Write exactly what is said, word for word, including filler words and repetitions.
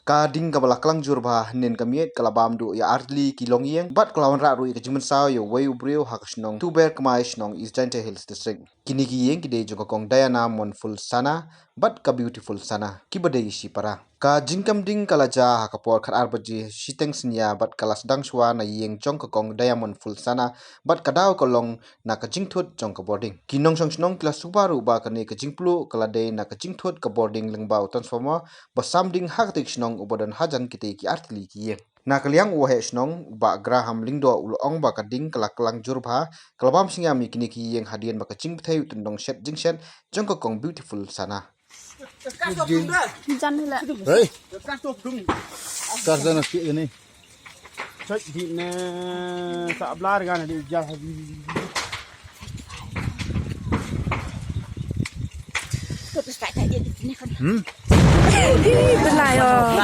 Ka ding kaba la klang jur bha hynnin ka miet ka la bam duh ïa artylli ki longïing bad ka la wanrah ruh ïa ka jingmynsaw ïa uwei u briew ha ka shnong Tuber Kmai, shnong East Jaintia Hills District. Kine ki ïing ki dei jong ka kong Diana Monful Sana bad ka Beautiful Sana, kiba dei shipara. Ka jingkam ding ka la jia ha ka por khatar baje shiteng synñia bad ka la sdang shuwa na ïing jong ka kong Diana Monful Sana bad ka daw ka long na ka jingthut jong ka bording. Ki nongshong shnong ki la suba ruh ba kane ka jingpluh ka la dei na ka jingthut ka bording lyngba u transformer ba sam ding ha katei ka shnong uba don hajan kitei ki artylli ki ïing. Na ka liang u waheh shnong, u Bah Graham Lyngdoh, u la ong ba ka ding ka la klang jur bha, ka la bam synñiam ïa kine ki ïing hadien ba ka jingbthei u tyndong shet jingshet jong ka kong Beautiful Sana. Jan hila. Hei. Kar jan aski ini. Choi di ne sa blar gan di jal. Hmm. Belai oh.